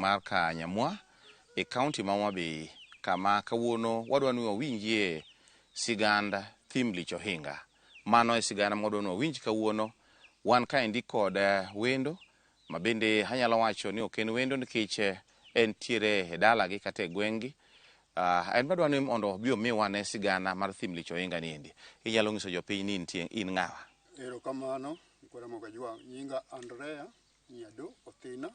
mar Kanyamwa e kaunti ma Homa Bay kama kawuono wadwa ni wawinjie sigand Thim Lich Ohinga. Mano e sigana ma wadwa ni wawinj kawuono. Wan kaendi kod wendo ma bende anyalo wacho ni ok en wendo nikech entiere e dalagi kata e gweng'gi. En madwa ni mondo obi omiwa ne sigana mar Thim Lich Ohinga ni endi. Inyalo nyiso jopiny ni intie in ng'awa? Erokamano Kwara Mogajwang'. Nyinga Andrea Nyado Othina.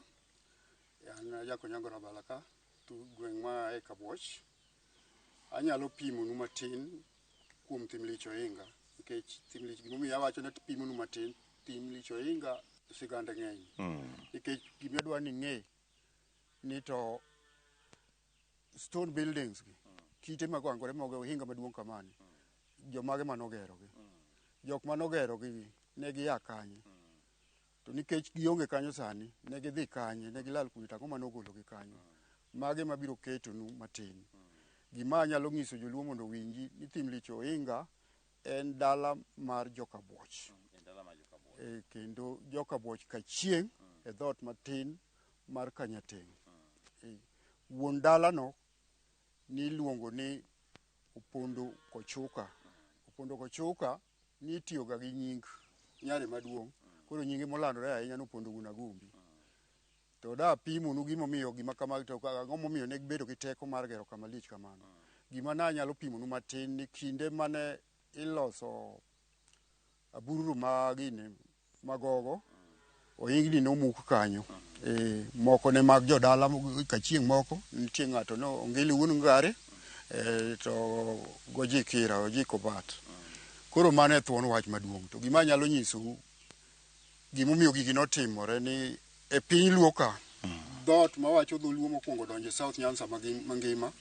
An Jakonyango Rabala ka, gweng' ma e Kabuoch. Anyalo pimonu matin kuom Thim Lich Ohinga nikech Thim Lich gimomiyo awacho ni apimonu matin, Thim Lich Ohinga sigande ng'eny. Nikech gima adwa ni ing'e ni to stone buildings gi, kite magwangore mogo ohinga maduong' kamani, jomage manogerogi. Jok manogerogi gi ne gia kanye? To nikech gionge kanyo sani, ne gidhi kanye? Ne gilal kuno to ang'o manogologi kanyo? Mage mabiro ketonu matin. Gima anyalo nyiso joluo mondo owinji ni Thim Lich Ohinga en dala mar Jokabuoch. Kendo Jokabuoch Kachieng' e dhoot matin mar Kanyateng'. Wuon dalano niluongo ni Opondo Kochuka. Opondo Kochuka nitiyoga gi nying nyare maduong', koro nyinge molandore ahinya nopondo wuon Agumbi. To da pimonu gimomiyo gima kama to ang'o momiyo ne gibedo gi teko mar gero kama lich kamano. Gima nanyalo pimonu matin ni kinde mane iloso abururu ma gini magogo, ohingni nomuk kanyo. Moko ne mag jodala Kachieng' moko, nitie ng'ato no Ongili wuon Ngare, to gojikira, ojiko bat. Koro mano e thuon wach maduong'. To gima anyalo nyisou, gimomiyo gigi notimore ni e piny Luo ka, dhoot mawacho dholuo mokwongo donjo e South Nyanza mangima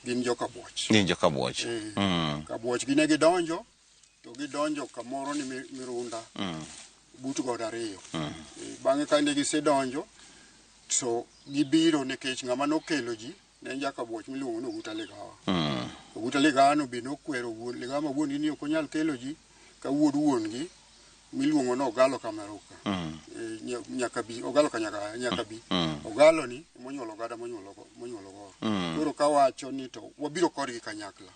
gin Jokabuoch. Gin Jokabuoch. Kabuoch gi ne gidonjo, to gidonjo kamoro ni Mirunda, but god ariyo. Bang'e ka ne gisedonjo, to gibiro nikech ng'ama nokelo ji ne en Jakabuoch miluongo ni Oguta Ligawa. Oguta Ligawa no be nokwero wuon Ligawa ma wuon gi ni ok onyal kelo ji ka wuod wuon gi miluongo ni Ogalo Kameruka. Nyaka bi, Ogalo Kanyagaya nyaka bi. Ogalo ni monyuolo ogada monyuolo monyuolo goro. Koro kawacho ni to wabiro kodgi kanyakla.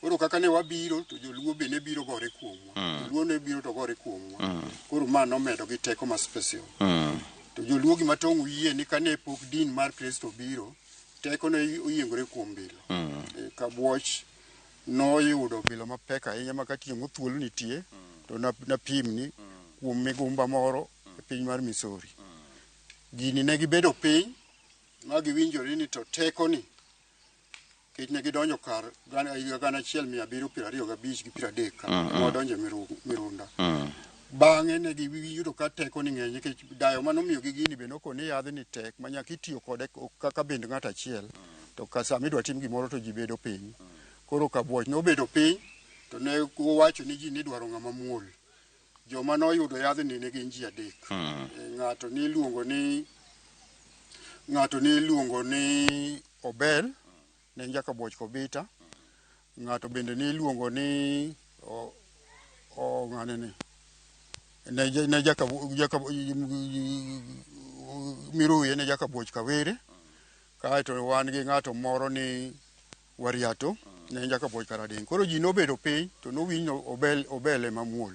Koro kaka ne wabiro to joluo be ne biro gore kuomwa. Joluo ne biro to gore kuomwa. Koro ma nomedo gi teko ma special. To joluo gima tong' uyie ni kane pok din mar Kristo biro, teko ne oyiengore kuom bilo. Kabuoch noyudo bilo mapek ahinya ma ka chieng' thuolo nitie to napimni kuom migumba moro e piny mar Missouri. Gini ne gibedo piny ma giwinjore ni to teko ni nikech ne gidonjo kar higa 1725 gi 30 ka ne wadonjo e Mirunda. Bang'e ne giyudo ka teko ni ng'eny nikech dayo manomiyogi gini be nokone ni yadhni tek ma nyaka itiyo kode kaka bend ng'ato achiel to ka sama idwa tim gimoro to ji bedo piny. Koro Kabuoch nobedo piny to ne owacho ni ji nidwaro ng'ama muol. Joma noyudo yadhni ne gin ji adek. Ng'ato niluongo ni ng'ato niluongo ni Obel, ne en Jakabuoch Kobita. Ng'ato bende niluongo ni o ng'ane ni ne Miruye ne Jakabuoch Kawere. Kaeto wan gi ng'ato moro ni Wariato, ne en Jakabuoch Karadeng'. Koro ji nobedo piny to nowinj ni Obel ema muol.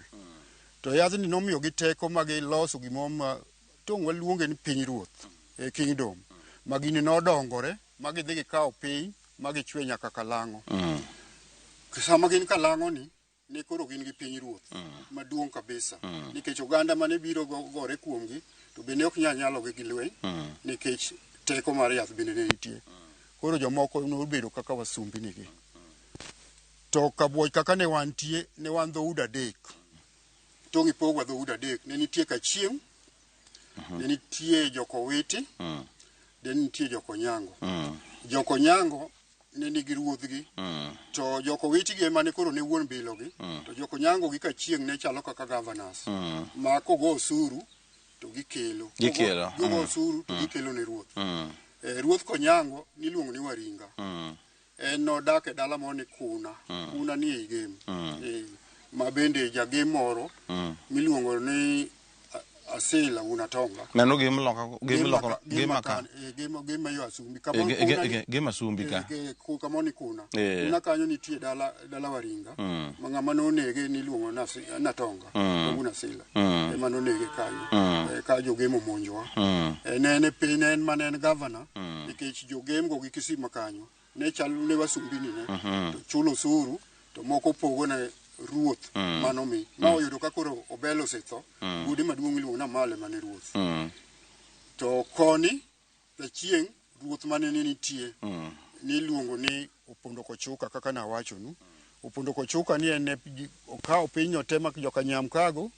To yadhni nomiyogi teko ma giloso gimoro ma tong' waluonge ni piny ruoth, e kingdom. Ma gini nodongore ma gidhi gikawo piny ma gichwe nyaka Kalang'o. Sama gin Kalang'o ni, ne koro gin gi piny ruoth maduong' kabisa. Nikech oganda mane biro gore kuomgi to be ne ok nyal nyalogi gi lweny nikech teko mar yath bende ne nitie. Koro jomoko nobedo kaka wasumbinigi. To Kabuoch kaka ne wantie, ne wan dhoudi adek. Tong' ipogwa dhoudi adek. Ne nitie Kachieng', ne nitie Jokowiti, ne nitie Jokonyango. Jokonyango ne nigi ruodhgi, to Jokowiti gi ema ne koro ne wuon bilogi, to Jokonyango gi Kachieng' ne chalo kaka governors ma kogo osuru to gikelo. Gikelo. Gigo osuru to gikelo ne ruoth. Ruoth Konyango niluongo ni Waringa. En nodak e dala moro ni Kuna. Kuna ni ei Gem. Ma bende jagem moro miluongo ni Asila wuon Atonga. Neno gem loka gem loka gem ka. Gem gem yo Asumbi. Kama gem Asumbi ka. Kama ni kuna. Kuna kanyo nitie dala dala Waringa. Ma ng'ama nonege niluongo na Atonga. Wuon Asila. Ema nonege kanyo. Ka jogem omonjowa. Ne en e piny ne en mane en governor. Nikech jogem go gi Kisima kanyo. Ne chal ne wasumbini ne. To chulo osuru to moko pogo ne ruoth mano mi. Ma oyudo ka koro Obel osetho. Wuode maduong' iluongo ni Amale mane ruoth. To koni Achieng' ruoth mane ne nitie niluongo ni Opondo Kochuka kaka nawachonu. Opondo Kochuka ni en okawo pinyno te ma joka Nyamkago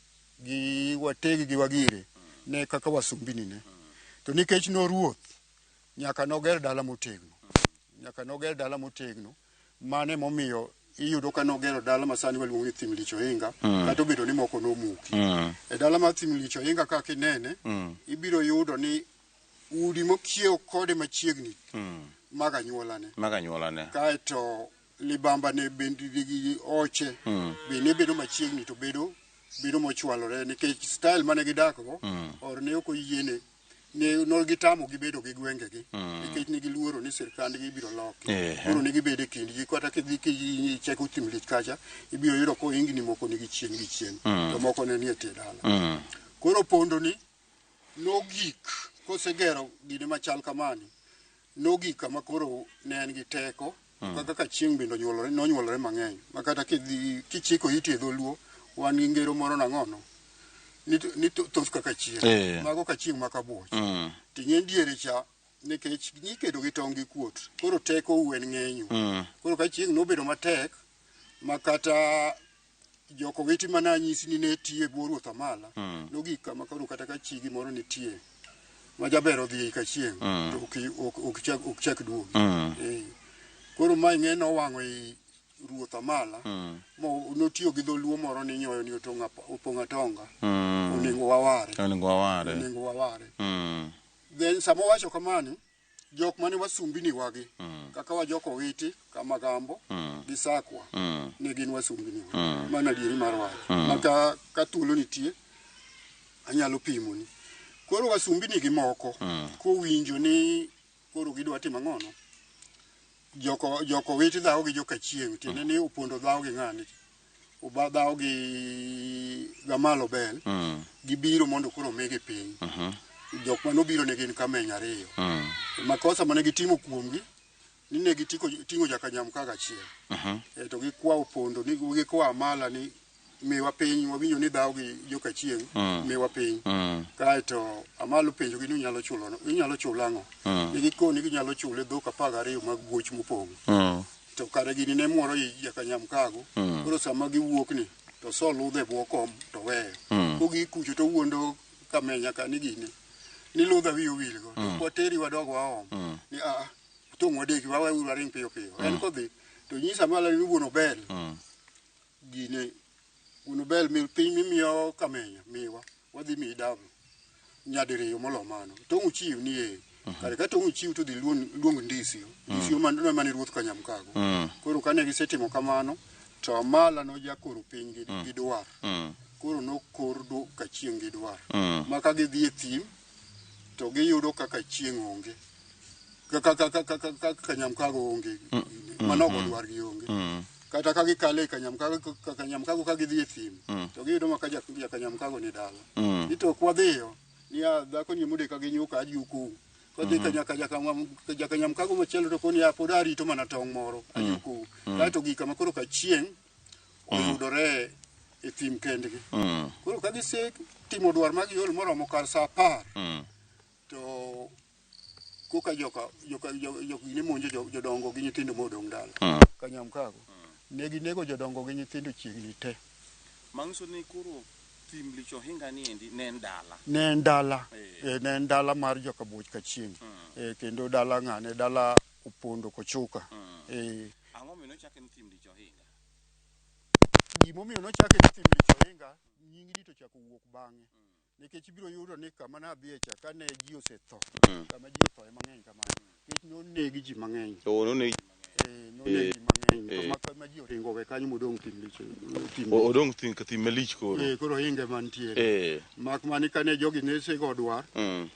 gi Wategi gi Wagire ne kaka wasumbini ne. To nikech noruoth nyaka noger dala motegno. Nyaka noger dala motegno. Mano emomiyo iyudo ka nogero dala ma sani waluongo ni Thim Lich Ohinga kata obedo ni moko nomuki. E dala mar Thim Lich Ohinga kaka inene, ibiro yudo ni udi mokiewo kode machiegni mag anyuolane. Mag anyuolane. Kaeto libamba ne bende gi oche be ne bedo machiegni to bedo bedo mochwalore nikech style mane gidak go or ne ok oyiene ne gitamo gibedo gi gwengegi nikech ne giluoro ni sirkandgi ibiro loki. Koro ne gibedo e kindgi kata kidhi kicheko Thim Lich kacha ibiro yudo ka ohingni moko nigi chien gi chien to moko ne nie tie dala. Koro Opondo ni nogik kosegero gine machal kamani nogik kama koro ne en gi teko kaka ka chieng' bende onyuolore nonyuolore mang'eny ma kata kidhi kichiko iti e dholuo wan gi ngero moro nang'ono ni thoth kaka chieng'. Mago ka chieng' ma kabuoch. Ting'e diere cha nikech nikedo gi tong' gi kuot koro teko u en ng'enyo. Koro ka chieng' nobedo matek ma kata jokowiti mane anyisi ni ne tiyo e bwo ruoth Amala nogik kama koro kata ka chi gimoro nitie ma jaber odhi ei kachieng' to ok chak duogi. Koro ma ing'e nowang'o i ruoth Amala mo notiyo gi dholuo moro ni nyoyo ni opong' atonga. Onego waware. Onego waware. Onego waware. Then sama owacho kamani jok mane wasumbini wagi kaka wa jok Owiti Kamagambo gi Sakwa ne gin wasumbini wa. Mano adieri mar wach. Ma ka thuolo nitie anyalo pimoni. Koro wasumbini gi moko kowinjo ni koro gidwa timo ang'ono joko Owiti dhawo gi joka Chieng' tiende ni Opondo dhawo gi ng'ani oba dhawo gi Gamalo Bel gibiro mondo koro omigi piny. Jok manobiro ne gin kameny ariyo. Makosa mane gitimo kuomgi ni ne giting'o Jakanyamkago achiel. To gikwa Opondo ni gikwa Amala ni miwa piny wawinjo ni dhawo gi joka Chieng' miwa piny. Kaeto Amala openjogi ni unyalo chulo inyalo chulo ang'o? Ne gikoni ginyalo chule dhok 12 mag goch mopong'. To kare gini ne muoro i Jakanyamkago. Koro sama giwuok ni to so ludhe e bwo kom to weyo. Kogik kucho to wuondo kamenya ka ni gini ni ludha wiyi owilgo. To wateri wadog waom. Ni a tong' wadeki waweuru waring piyo piyo. En kodhi to nyisa Amala ni wuon Obel gine wuon Obel mi piny mimiyo kamenya miwa wadhi miyi double nyadiriyo molo mano. Tong' uchiw ni ee. Kare ka tong' uchiw to dhi luong Ndisio. Ndisio mane ruoth Kanyamkago. Koro kane gisetimo kamano to Amala nojakoro piny gi dwar. Koro nokor Kachieng' gi dwar. Ma ka gidhi e thim to giyudo kaka chieng' onge. Kaka Kanyamkago onge. Manogo dwar gi onge. Kata ka gikale Kanyamkago Kanyamkago ka gidhi e thim to giyudo ma ka Kanyamkago ni dala. Ni to ok wadhiyo niya dhako ni modeka gi nyuka ajukou. Kodhi ka Jakanyamkago machielo to koni pod arito mana tong' moro ajukou. Kaeto gik kama koro ka chieng' oyudore e thim kendgi. Koro ka gisetimo dwar ma giol moromo kar saa 10 to koka joka joka gine monjo jodongo gi nyithindo modong' dala. Kanyamkago. Ne ginego jodongo gi nyithindo chiegni te. Manyiso ni koro Thim Lich Ohinga ni endi ne en dala. Ne en dala. Ne en dala mar joka Buoch Kachieng'. Kendo dala ng'ane dala Opondo Kochuka. Ang'o momiyo nochake ni Thim Lich Ohinga? Gimomiyo nochake ni Thim Lich Ohinga, nyingni to chako wuok bang'e. Nikech ibiro yudo ni kama nadhiye cha kane ji osetho, kama ji othoe mang'eny kamano, nikech noneg ji mang'eny. Noneg ji mang'eny. Noneg ji mang'eny. Kama ji ji oringo owe kanyo modong' thim lich. Thim Odong' thim ka thim malich koro. Eh, koro ohinga mantiere. Mak mani kane jogi ne sego dwar,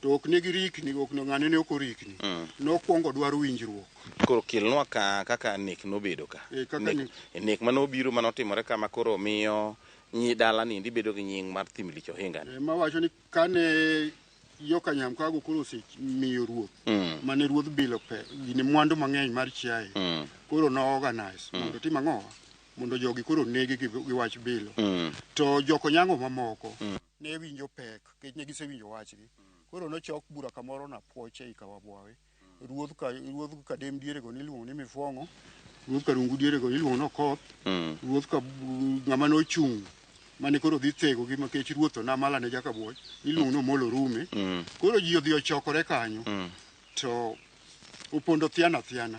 to ok ne girikni, ok ne ng'ane ne ok orikni. Nokwongo dwar winjruok. Koro kelnwa ka kaka nek nobedo ka. Eh, kaka Nek, nek. nek mane obiro manotimore kama koro miyo nyi dala niendi bedo gi nying mar thim lich ohinga ni. Ema wacho ni kane joka Nyamkago koro osemiyo ruoth, mane ruodh bilo pe, gine mwandu mang'eny mar chiaye, koro no organize mondo tim ang'o? Mondo jogi koro negi gi wach bilo. To jokonyango mamoko ne winjo pek, nikech ne gisewinjo wachgi. Koro nochok bura kamoro Napuoch ei Kawabwawe. Ruodh ka ruodh Kadem dierego niluongo ni Mifuong'o, ruodh Karungu dierego iluongo ni Okoth, ruodh ka ng'ama nochung' mane koro dhi thegogi nikech ruoth Onamala ne Jakabuoch iluongo ni Omolo Rume. Koro ji odhi ochokore kanyo to opondo thiana thiana.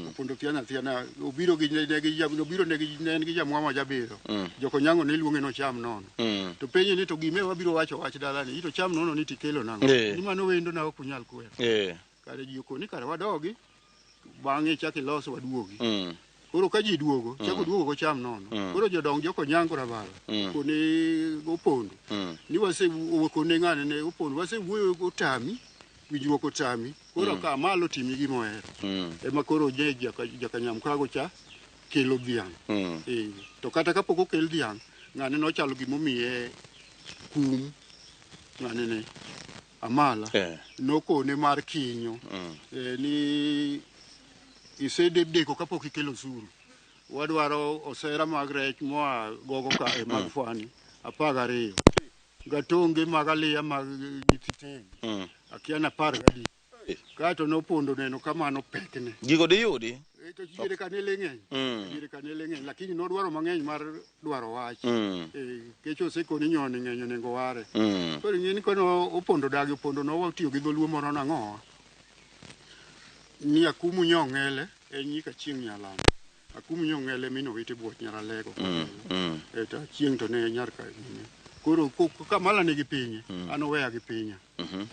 Opondo thiana thiana obiro gi ne gi obiro ne gi ne en gi jamwama jabiro. Jokonyango ne luonge nocham nono. To penje ni to gime wabiro wacho wach dalani, ito cham nono ni tikelo nang'o? Ni mano wendo na ok unyal kwero. Kare ji okoni kare wadogi, bang'e chak ilos waduogi. Koro ka ji duogo, chako duogo gocham nono. Koro jodong jokonyango Rabala, kone opondo. Ni wase kone ng'ane ne opondo, wase wuoyo otami, winjruok otami. Koro ka malo timi gima ohero. Ema koro je jaka Nyamkago cha kelo dhiang'. To kata kapok okel dhiang', ng'ane nochalo gimomiye kum, ng'ane ne Amala nokone mar kinyo ni isedeko kapok ikelo osuru. Wadwaro osera mag rech moa gogo ka e mag fwani 12. Gatonge mag aliya mag nyithi akia ni 10 gadi. Kaeto nopondo neno ka mano pekne. Gigo diyudi? To diere ka ne le ng'eny. Diere ka ne le ng'eny, lakini nodwaro mang'eny mar dwaro wach. Kech osekoni nyoni ng'eny onego ware. Koro ing'e ni kono opondo dagi opondo notiyo gi dholuo moro nang'owa. Ni akumu nyong'ele en nyika chieng' nyalamo. Akumu nyong'ele min owete buoch nyaralego. To chieng' to ne nyar ka gine. Koro kamala nigi pinye, an oweya gi pinya.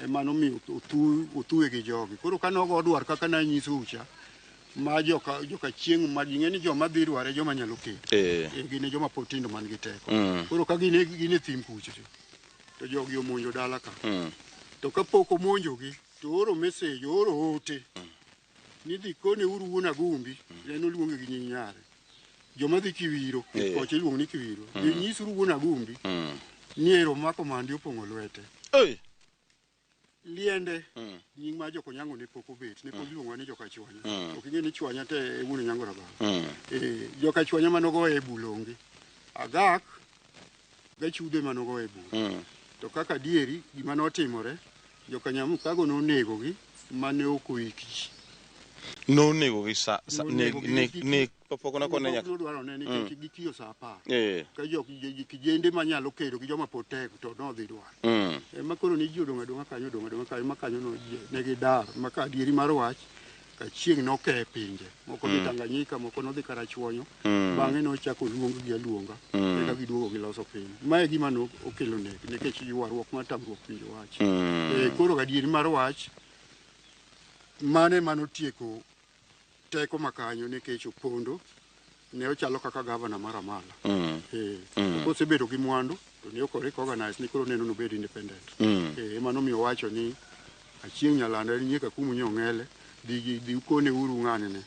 Ema nomiyo othuwe gi jogi. Koro ka nogo dwar kaka nanyisou cha, ma joka chieng' ma ing'e ni joma dhi dware joma nyalo kedo. Gin e joma pod tindo man gi teko. Koro ka gin e thim kucho to jogi omonjo dala ka. To kapok omonjogi, to ooro message, ooro ote. Ni dhi kone uru wuon Agumbi, en oluonge gi nying nyare. Joma dhi Kiwiro, kocha iluongo ni Kiwiro. Dhi nyisuru wuon Agumbi ni ero mako mandi opong'o lwete. Oi. Liende nying mar jokonyango ne pok obet, ne pod iluongo ni joka Chwanya. Ok ing'e ni Chwanya te e wuon Onyango Rabalo. Joka Chwanya manogoye e bul onge. Agak gachudhe manogoye e bul. To kaka adieri gima notimore, joka Nyamukago nonegogi mane ok oiki. Nonego gi sa nek Nonegogi nek nikech nek pok nokone nyaka. Nodwaro ne nikech gikiyo sa 10. Ka jok kijende manyalo kedo gi joma pod tek to nodhi dwaro. Ema koro ni ji odong' adong'a kanyo odong' adong'a kanyo ma kanyo no ne gidar ma ka adieri mar wach ka chieng' noke pinje moko dhi Tanganyika moko nodhi Karachuonyo bang'e nochako luong gi aluonga eka giduogo giloso piny. Mae gima no okelo nek nikech ywaruok mar tamruok winjo wach. Koro adieri mar wach mane manotieko teko makanyo nikech opondo ne ochalo kaka gavana mar Amala. Kosebedo gi mwandu to ne ok recognize ni koro neno nobed independent. Ema nomiyo owacho ni Achieng' Nyalanda en nyieka kumu nyong'ele dhi ukone uru ng'ane ne.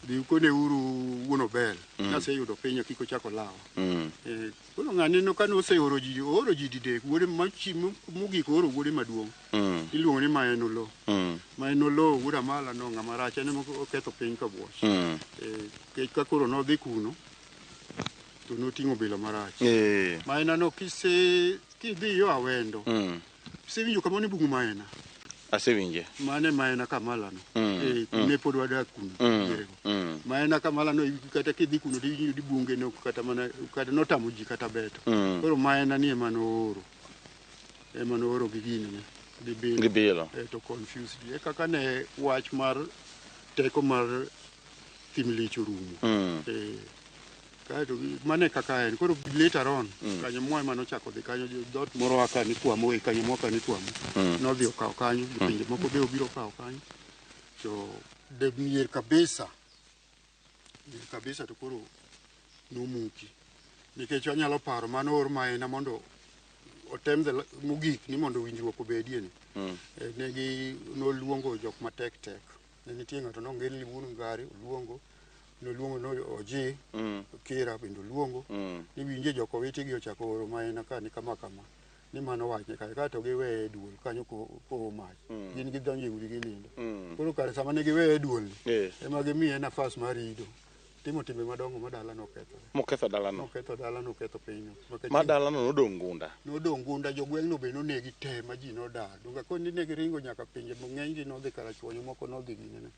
Dhi ukone uru wuon Obel. Naseyudo pinya kik ochak olawa. Koro ng'ane no kane oseoro ji ooro ji didek wuode mogik ooro wuode maduong'. Iluongo ni Maen Oloo. Maen Oloo wuod Amala no ng'ama rach en ema oketho piny Kabuoch. Nikech ka koro nodhi kuno to noting'o bilo marach. Maena no kise kidhi yo Awendo isewinjo kamano e bungu Maena. Asewinje. Mane Maena Kamala no. Ne pod wadak kuno. Dierego. Maena Kamala no kata kidhi kuno tiwinjo ni bunge no kata mana kata notamo ji kata beto. Koro Maena ni ema nooro. Ema nooro gi gini ne. Gi bilo. Gi bilo. To confuse ji. E kaka ne wach mar teko mar thim lich orumo. Kaeto mano e kaka en. Koro later on, Kanyamwa ema nochako dhi kanyo, dhoot moro aka ni Kwamo, e Kanyamwa ka ni Kwamo. Nodhi okawo kanyo, jopinje moko be obiro kawo kanyo. To de mier kabisa. Kabisa to koro nomuki. Nikech anyalo paro mano or maina mondo otem mogik ni mondo winjruok obedie ni. Negi noluongo jok matek tek. Ne nitie ng'ato nongel wuon Ngari oluongo, noluongo no Oji, Kira bende oluongo. Ni winje jok owetegi ochako oro maina ka ni kama kama. Ni mano wachne kae kaeto giweye e duol kanyo kowo mach. Gin gidonjo e udi ginindo. Koro kare sama ne giweye e duol ni, ema gimiye nafas mar rido. Timo timbe madongo ma dala nokethore. Moketho dalano. Noketho dala, noketho pinyno. Ma dalano nodong' gunda. Nodong' gunda, jogweng'no be nonegi te ma ji nodar. Donge koni ne giringo nyaka pinje mang'eny gi nodhi Karachuonyo, moko nodhi ginene.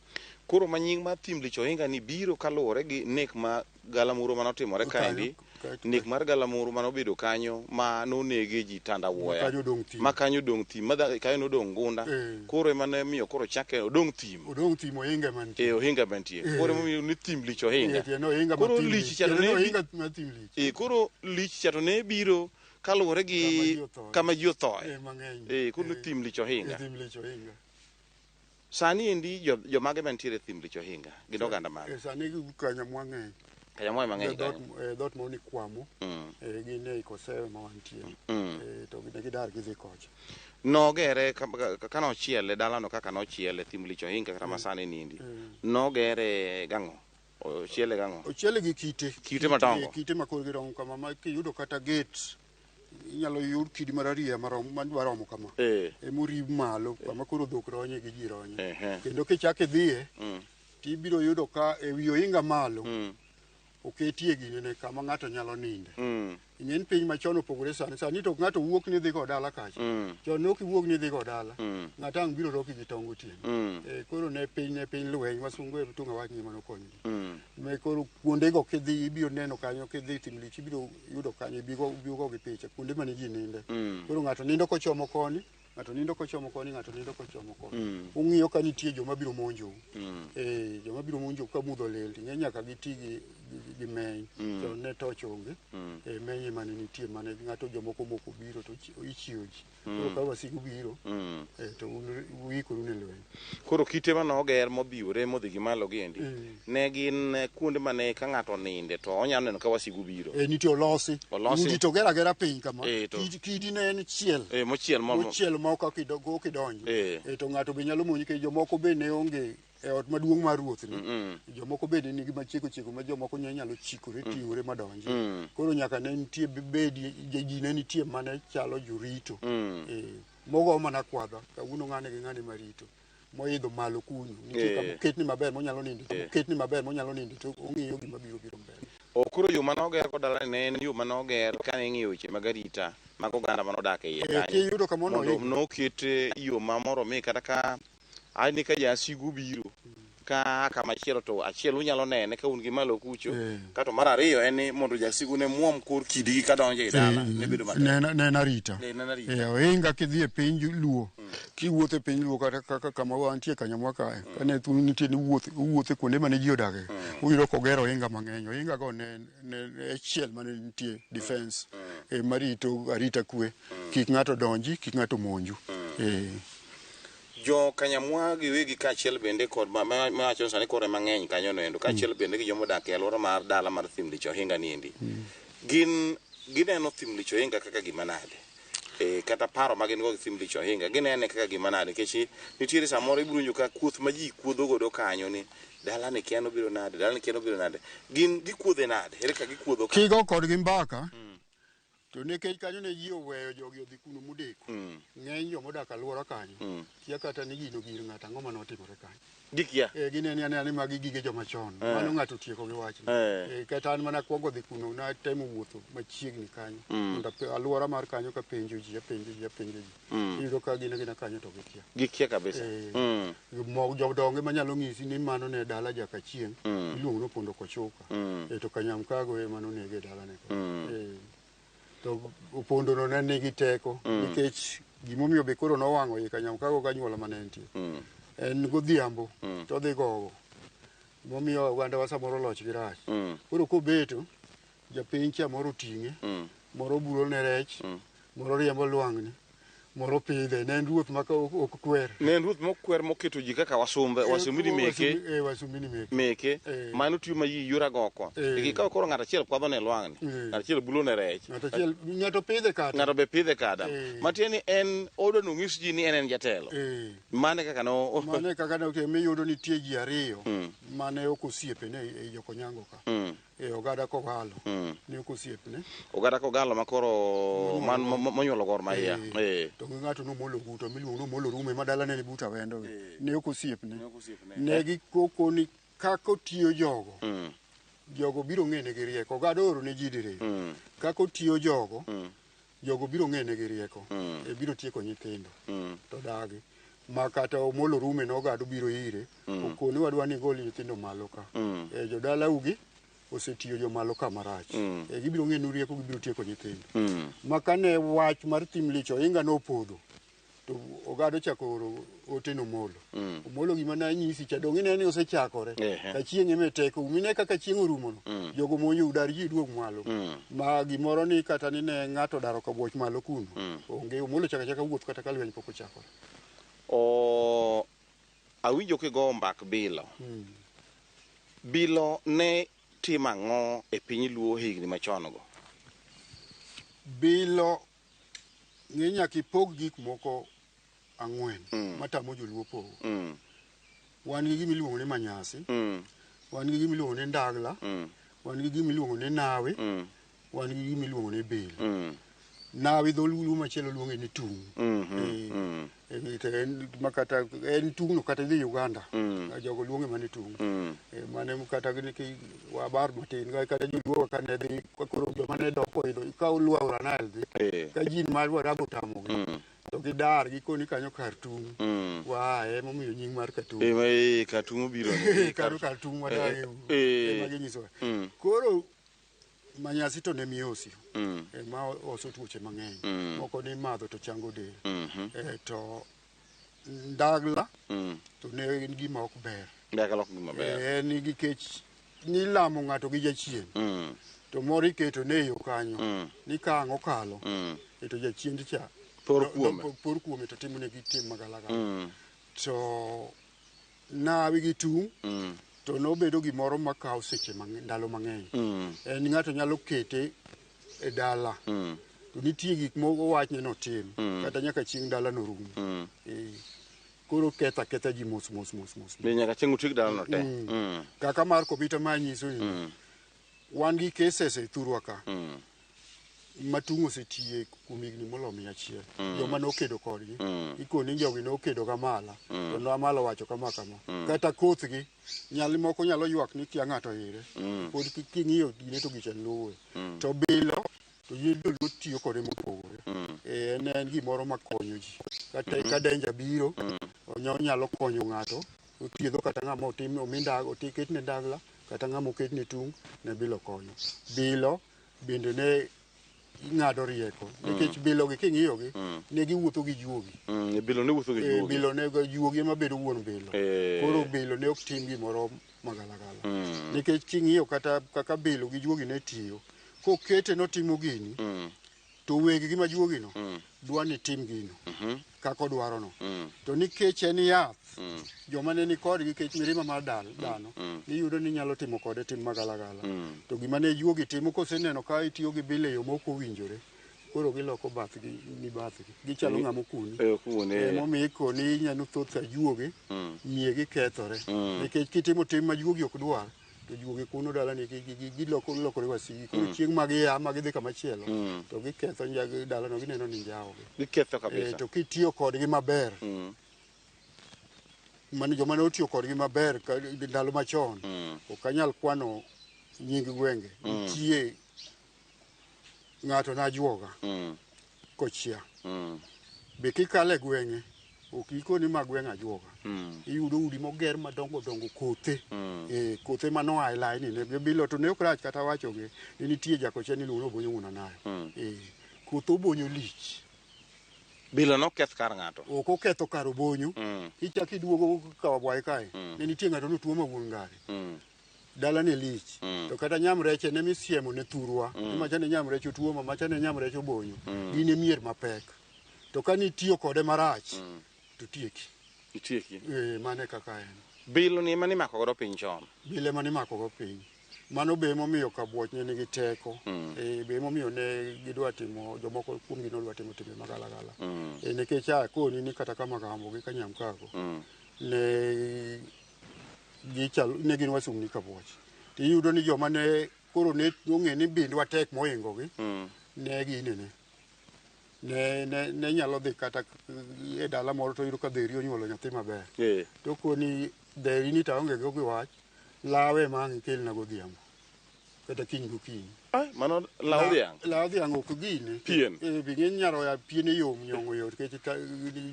Koro ma nying mar Thim Lich Ohinga ni biro kaluwore gi nek ma galamoro mane otimore kaendi. Nek mar galamoro mane obedo kanyo ma nonege ji tandawuoya. Ma kanyo odong' thim. Ma kanyo odong' thim, ma kanyo nodong' gunda. Koro ema ne miyo koro chake odong' thim. Odong' thim ohinga mantie. Ohinga mantie. Koro ema omiyo ni Thim Lich Ohinga. Tiende ohinga ma Koro thim lich lich. cha to Tiende ne ohinga ma thim lich. Koro lich cha to ne biro kaluwore gi Kama ji othoe. kama ji othoe. Mang'eny. Koro ni Thim Lich Ohinga. Thim Lich Ohinga. Sani endi jomage mantiere e Thim Lich Ohinga gin oganda mage? Sani Kanyamwa ng'eny. Kanyamwa ema ng'eny kanyo. Dhoot moro ni Kwamo. Gin ei Kosewe ma wantie. To ne gidar gidhi kocha. Nogere ka nochiele dalano kaka nochiele Thim Lich Ohinga kata masani niendi. Nogere gang'o? Ochiele gang'o? Ochiele gi kite. Kite madongo. Kite ma korgi romo kama ma kiyudo kata gate inyalo yud kidi marariya madwa romo kama. Emorib malo kama koro dhok ronye gi ji ronye. Kendo kichako idhiye tibiro yudo ka e wi ohinga malo oketie ginene kama ng'ato nyalo ninde. Ing'e piny machon opogore sani. Sani to ng'ato wuok ni dhi go dala kacha. Chon ne ok iwuok ni dhi go dala. Ng'ato ang' biro roki gi tong gotieno. Koro ne piny lweny wasungu e tunga wach ngima nokonyo ji. Me koro kuondego kidhi ibiro neno kanyo kidhi Thim Lich ibiro yudo kanyo ibigo gi picha kuonde mane ji ninde. Koro ng'ato nindo kochomo koni, ng'ato nindo kochomo koni, ng'ato nindo kochomo koni. Ung'iyo ka nitie joma biro monjou. Joma biro monjou ka mudho olil ting'e nyaka giti gi meny. To ne toch onge. Meny ema ne nitie mane ng'ato jomoko moko biro to ichiwo ji. Koro ka wasigu biro to uikoru ne lweny. Koro kite mane oger modhiwore modhi gi malo gi endi. Ne gin kuonde mane ka ng'ato ninde to onyalo neno ka wasigu biro. Nitie olosi. Olosi. Udi to ger agera piny kama. Kidi ne en chiel. Mochiel mochiel ma ok okidonjo. To ng'ato be nyalo monji nikech jomoko be ne onge e ot maduong' mar ruoth ni. Jomoko be ne nigi machieko chieko ma jomoko ne nyalo chikore ting'ore madonji. Koro nyaka ne nitie bedi ji ne nitie mane chalo jorito. Mogo mana kwadha kawuono ng'ane gi ng'ane marito. Moidho malo kuno. Nitie kama oketni maber monyalo nindo. Oketni maber monyalo nindo to ong'iyo gima biro biro mbele. Koro yo mane oger go dalani ne en yo mane oger kane ing'iyo weche mag arita mag oganda mane odak e iye kanyo. Kiyudo kama Mondo noket yo ma moro mi kata ka ani ka jasigu biro ka kama chielo to achiel unyalo nene ka un gi malo kucho. Kato mar ariyo en ni mondo jasigu ne muom kor kidi ka donjo e dala ne bedo matek. Ne arita. Ne arita. Ohinga kidhi e piny Luo. Kiwuotho e piny Luo kata kaka kama wantie Kanyamwa kae. Kane thuolo nitie ni wuotho kuonde mane ji odake. Uyudo kogero ohinga mang'eny. Ohinga go ne achiel mane nitie defense. Marito arita kwe. Kik ng'ato donji, kik ng'ato monju. Jo Kanyamwa giwegi kaachiel bende kod mawacho sani kore mang'eny kanyo noendo kaachiel bende gi joma odak e alwora mar dala mar Thim Lich Ohinga niendi. Gin gineno Thim Lich Ohinga kaka gima nade? Kata paro ma gin go gi Thim Lich Ohinga ginene kaka gima nade? Nikech nitiere samoro ibiro winjo ka kuoth ma ji kuodho godo kanyo ni dala ni kia nobiro nade, dala ni kia nobiro nade. Gin gikuodhe nade? Ere kaka gikuodho ka? Kigo kodgi mbaka. To nikech kanyo ne ji oweyo jogi odhi kuno modeko. Ng'eny jomodak alwora kanyo. Kia kata ni gino gir ng'ato ang'o mane otimore kanyo. Gikia. Ginene anena ni magi gige joma chon. Mano ng'ato otieko gi wachno. Kata an mana kuongo dhi kuno natemo wuotho machiegni kanyo. Mondo alwora mar kanyo ka penjo ji, apenjo ji, apenjo ji. Iyudo ka gin agina kanyo to gikia. Gikia kabisa. Jodonge manyalo ng'isi ni mano ne dala Jakachieng'. Iluongo ni Opondo Kochuka. To Kanyamkago ema nonege e dalane. To Opondo no ne nigi teko nikech gimomiyo be koro nowang'o i Kanyamkago ganyuola mane entie. En godhiambo to odhi gogo. Momiyo oganda wa samoro loch gi rach. Koro kobeto japiny cha moro oting'e, moro buro ne rech, moro riembo lwang'ni, Moro pidhe, ne en ruoth ma ok kwer. Ne en ruoth mokwer moketo ji kaka wasumbe, wasumbini meke. Wasumbini meke. Meke, mano tiyo ma yi yura goko. Gikawo koro ng'ato achiel kwadho ne lwang'ni, ng'ato achiel bulo ne rech. Ng'ato achiel, ng'ato pidhe kata. Ng'ato be pidhe kada. Matiende ni en odwa ni onyis ji ni en en jatelo. Mane kaka no Mane kaka no miyudo nitie ji ariyo mane ok osiepene ei Jokonyango ka. E ogada Kogalo. Ne ok osiepne. Ogada Kogalo ma koro man monyuolo Gor Mahia. To gi ng'ato nomolo Guto miluongo ni Omolo Rume ma dalane ni but Awendo. Ne ok osiepne. Ne gikoko ni kaka otiyo jogo. Jogo biro ng'ene gi rieko. Ogada ooro ne ji diriyo. Kaka otiyo jogo. Jogo biro ng'ene gi rieko. E biro tieko nyithindo. To dagi. Ma kata Omolo Rume no ogada obiro ire. Okoni wadwa ni igol nyithindo malo ka. E jodala ugi osetiyo jomalo ka marach. E gibiro ng'enu rieko, gibiro tieko nyithindo. Ma kane wach mar thim lich ohinga nopodho, to ogada ochako oro ote no Omolo. Omolo gima ne anyisi cha dong' ineno ni osechakore. Ka chieng' ema e teko mine kaka chieng' orumono. Jogo monjo udar ji duog mwalo. Ma gimoro ni kata ni ne ng'ato odaro kabuoch malo kuno. Onge Omolo chaka chaka wuoth kata ka lweny pok ochakore. Awinjo kigo mbak bilo. Bilo ne timo ang'o e piny Luo higni machon go? Bilo ng'e nyaka ipog gik moko ang'wen matamo joluo pogo. Wan gi gima iluongo ni manyasi, wan gi gima iluongo ni ndagla, wan gi gima iluongo ni nawi, wan gi gima iluongo ni bilo. Nawi dholuo machielo luonge ni tung'. To en makata en tung' no kata idhi Uganda, jogo luonge mana ni tung'. Mane kata wabar matin kata joluo kane dhi koro joma ne dok oidho ka oluwo aora Nile dhi ka jin mar Warabu otamogi to gidar gikoni kanyo kar tung'. Waaye emomiyo nying mar Katung'. Katung' obiro ni. Karo kar tung' wadage ema ginyisowa. Koro manyasi to ne miyosi. Ma oso tuoche mang'eny. Moko ni madho to chango del. To ndagla to ne en gima ok ber. Ndagla ok gima ber. En nikech nilamo ng'ato gi jachien. To moro iketo ne yo kanyo. Ni ka ang' okalo. To jachien cha por kuome. Por kuome to timone gi tim magalagala. To nawi gi tung' to nobedo gimoro makawo seche ndalo mang'eny. En ng'ato nyalo kete e dala. To nitie gik moko wachne notim. Kata nyaka chieng' dala norum. Koro ketha ketha ji mos mos mos mos. Be nyaka chieng' otiek dala no te. Kaka mar Kobita ma anyiso ni. Wan gi cases e thurwa ka. Ma tung' osetiye kuom higni moloyo 100. Joma nokedo kodgi. Ikoni jogi nokedo gamala. To Amala owacho kama kama. Kata kothgi nyali moko nyalo ywak ni kia ng'ato ire. Pod king'iyo gine to gicha luwe. To bilo to joluo tiyo kode mopogore. En en gimoro makonyo ji. Kata ka danger biro, onyalo konyo ng'ato. Othiedho kata ng'ama otim omi ndagla, oketne ndagla, kata ng'ama oketne tung', ne bilo konyo. Bilo bende ne ing'ado rieko. Nikech bilo gi king'iyo gi, ne giwuotho gi juogi. Bilo ne wuotho gi juogi. Bilo ne juogi ema bedo wuon bilo. Koro bilo ne ok tim gimoro magalagala. Nikech king'iyo kata kaka bilo gi juogi ne tiyo, kokete notimo gini, to weg gi ma juogi no, dwa ni tim gino. Kaka odwaro no. To nikech en yath, joma ne ni kodgi nikech mirima mar dhano, iyudo ni nyalo timo kode tim magalagala. To gima ne juogi timo koseneno ka itiyo gi bilo e yo mok owinjore, koro giloko bathgi ni bathgi. Gichalo ng'ama okuni. Emomiyo ikoni ineno thoth ajuoge, miegi kethore. Nikech kitimo tim ma juogi ok dwar, to juogi kuno dalani giloko lokore wasiki. Koro chieng' ma gia ma gidhi kama chielo, to giketho dalano gineno ni njawogi. Giketho kabisa. To kitiyo kodgi maber, mane joma ne otiyo kodgi maber ndalo machon, ok anyal kwano nying gwenge. Nitie ng'ato najuoga kochia. Be kikalo e gweng'e, ok ikoni ma gweng' ajuoga. Iyudo udi moger madongo dongo kothe. Kothe manoa e laini ne bilo to ne ok rach kata wachogi ni nitie jakochia niluongo ni Obonyo wuon Anayo. Koth Obonyo lich. Bilo noketh kar ng'ato. Ok oketho kar Obonyo. Ichako iduogo Kawabwayi kae. Ne nitie ng'ato notuo ma wuon ngare. Dala ne lich. To kata nyamreche ne misiemo ne thurwa. Ni macha ne nyamrech otuo ma macha ne nyamrech Obonyo. Gin e mier mapek. To ka nitiyo kode marach, to tieki. Itieki. Mano e kaka en. Bilo ni ema nimako godo piny chon. Bilo ema nimako go piny. Mano be emomiyo Kabuoch ne nigi teko. Be emomiyo ne gidwa timo, jomoko kuomgi nodwa timo timbe magalagala. Nikech akoni ni kata Kamagambo gi Kanyamkago, ne gichalo, ne gin wasumbni Kabuoch. Tiyudo ni joma ne koro ne ong'e ni bindwa tek mohingo gi, ne ginene. Ne nyalo dhi kata e dala moro to yudo ka dheri onyuolo nyathi maber. To koni dheri ni to aonge go gi wach, lawe ema ang' ikelna godhiambo. Kata kiny gokinyi. Mano law dhiang'? Law dhiang' ok gine. Pien? Bi ng'eny nyaroya piene yom, nyong'o yot, nikech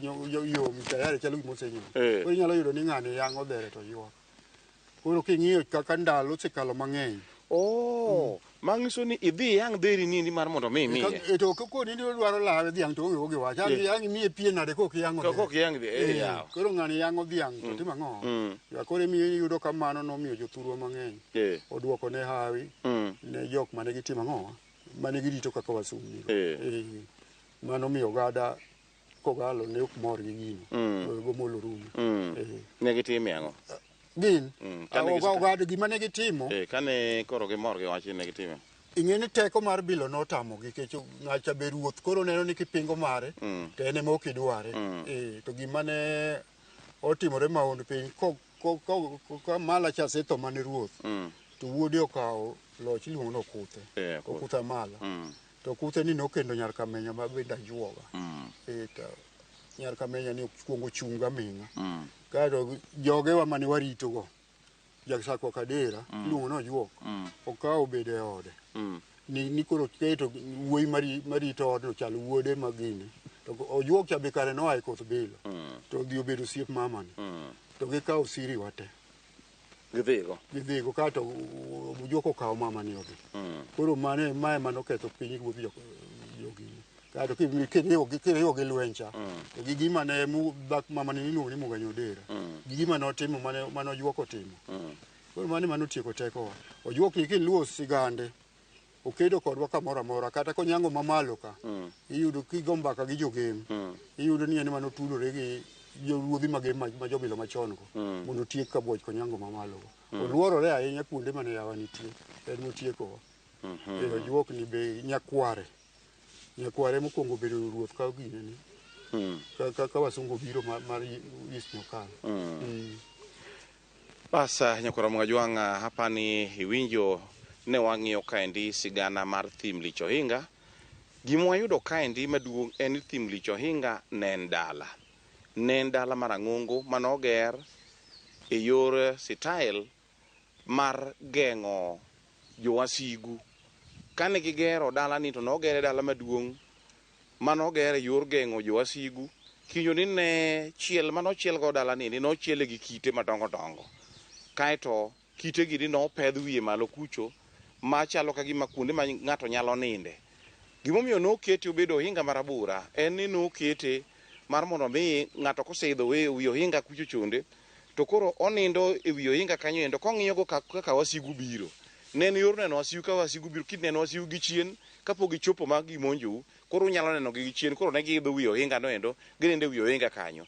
yom tayari chalo gima osenyong'. Koro inyalo yudo ni ng'ani yang'o dhere to ywak. Koro king'iyo kaka ndalo osekalo mang'eny. Manyiso ni idhi iyang' dheri ni mar mondo mi imiye. To koni ni odwaro lawe dhiang' to onge go gi wach. Ang' imiye pien nade kok iyang'o dhiang'? Kok iyang' dhiang', yawa. Koro ng'ani yang'o dhiang' to timo ang'o? Ya, koro imiyo iyudo ka mano nomiyo jothurwa mang'eny. Oduoko ne hawi ne jok mane gitimo ang'o? Mane girito kaka wasumbni. Mano miyo oganda Kogalo ne ok mor gi gino. Gomolo rumo. Ne gitime ang'o? Gin? Oganda gima ne gitimo. Kane koro gimor gi wach ne gitime. Ing'e ni teko mar bilo notamogi nikech ng'acha be ruoth koro neno ni kipingo mare to en ema ok idware. To gima ne otimore maond piny ka Mala cha setho mane ruoth to wuode okawo loch iluongo ni Okuthe. Okuthe. Okuthe Mala. To Okuthe ni nokendo nyar Kamenya ma bende ajuoga. To nyar Kamenya ni okuongo chung' gaming'a. Kaeto jogewa mane waritogo, Jasakwa Kadera, iluongo ni Ojuok, okawo obedo e ode. Ni koro keto wuoyi marito odno chalo wuode magine. To Ojuok cha be kare noa e koth bilo. To odhi obedo osiep mamani. To gikawo siri wa te. Gidhigo. Gidhigo kaeto Ojuok okawo mamani odhi. Koro mane mae manoketho piny ruodh jogini. Kaeto kiriwo gi lweny cha, to gi gima ne mamani niluongo ni Muga Nyodera. Gi gima notimo mane Ojuok otimo. Koro mano ema notieko tekowa. Ojuok ni kiluwo sigande, okedo kodwa kamoro amora, kata konyango mamalo ka, iyudo kigo mbaka gi jogem, iyudo ni en ema notudore gi joruodhi magem ma jobilo machon go, mondo otiek Kabuoch konyango mamalo go. Oluorore ahinya kuonde mane yawa nitie, en motiekowa. Ojuok ni be nyakware. Nyakware mokwongo bedo ruoth ka ginene. Ka wasungu biro mar East Nyokal. Bas nyakwara Mwajwang' hapa ni iwinjo ne wang'iyo kaendi sigana mar thim Lich Ohinga. Gima wayudo kaendi maduong' en ni thim Lich Ohinga ne en dala. Ne en dala marang'ongo manoger e yor sitael mar geng'o jowasigu. Kane gigero dalani to nogere dala maduong' manogere e yor geng'o jowasigu. Kinjo ni ne chiel manochiel go dalani ni nochiele gi kite madongo dongo. Kaeto kite gi ni nopedh wiye malo kucho machalo ka gima kuonde ma ng'ato nyalo ninde. Gimomiyo nokete obedo ohinga marabora en ni nokete mar mondo mi ng'ato koseidho wi ohinga kucho chonde to koro onindo e wi ohinga kanyo endo kong'iyo go kaka wasigu biro. Ne en yor neno wasigu ka wasigu biro, kineno wasigu gi chien kapok gichopo ma gimonjou, koro unyalo neno gi chien, koro ne giidho wi ohinga no endo, ginindo e wi ohinga kanyo.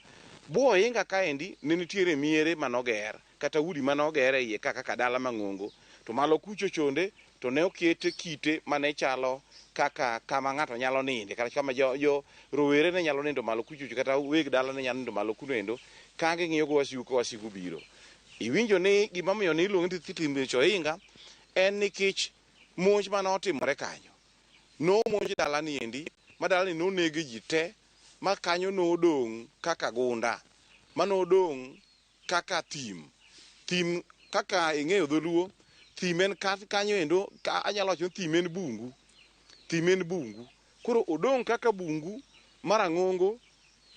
Bwo ohinga kaendi ne nitiere miere manoger, kata udi manoger e iye ka kaka dala mang'ongo, to malo kucho chonde to ne oket kite mane chalo kaka kama ng'ato nyalo ninde, kata kama jo rowere ne nyalo nindo malo kucho, kata weg dala ne nyalo nindo malo kuno endo, ka ging'iyo go wasigu ka wasigu biro. Iwinjo ni gimomiyo ne iluonge ni thim Lich Ohinga en nikech monj mane otimore kanyo. Nomonj dalani endi, ma dalani noneg ji te, ma kanyo nodong' kaka gunda, ma nodong' kaka thim. Thim kaka ing'eyo dholuo, thim en kanyo endo, anyalo wacho ni thim en bungu. Thim en bungu. Koro odong' kaka bungu marang'ongo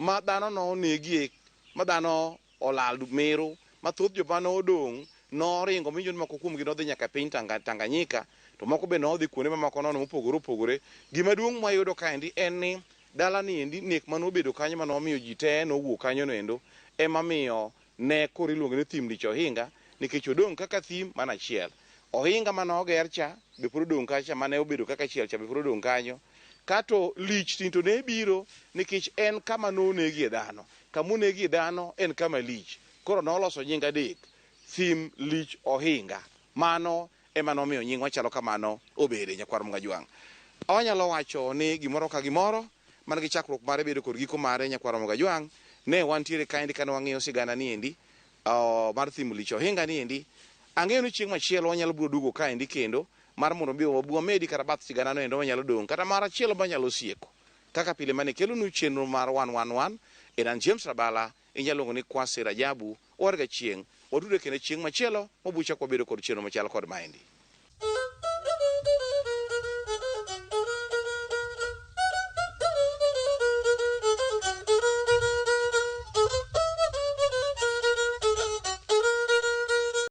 ma dhano nonegie, ma dhano olal miru, ma thoth joma nodong' noringo minjo ni moko kuomgi nodhi nyaka piny Tanganyika, to moko be nodhi kuonde mamoko nono mopogore opogore. Gima duong' mwayudo kaendi en ni dalani endi nek manobedo kanyo manomiyo ji te nowuok kanyo noendo, ema miyo ne koro iluonge ni thim Lich Ohinga, nikech odong' kaka thim mana achiel. Ohinga manoger cha be pod odong' kacha, mane obedo kaka achiel cha be pod odong' kanyo. Kato lich tinto ne biro nikech en kama nonegie dhano. Kama onegie dhano en kama lich. Koro noloso nying adek. Thim Lich Ohinga. Mano ema nomiyo nying machalo kamano obede nyakwar Mgajwang'. Wanyalo wacho ni gimoro ka gimoro man gi chakruok mare bedo kod giko mare nyakwar Mgajwang'. Ne wantiere kaendi kane wang'iyo sigana niendi mar Thim Lich Ohinga niendi. Ang'eyo ni chieng' machielo wanyalo biro duogo kaendi kendo mar mondo mi wabi wamedi kata bath sigana no endo manyalo dong' kata mar achielo manyalo sieko. Kaka pile mane kelonu chenro mar 111 en an James Rabala inyalo luongo ni Kwasi Rajabu warga chieng' watudre kendo chieng' machielo mabuchak wabedo kod chenro machal kod maendi.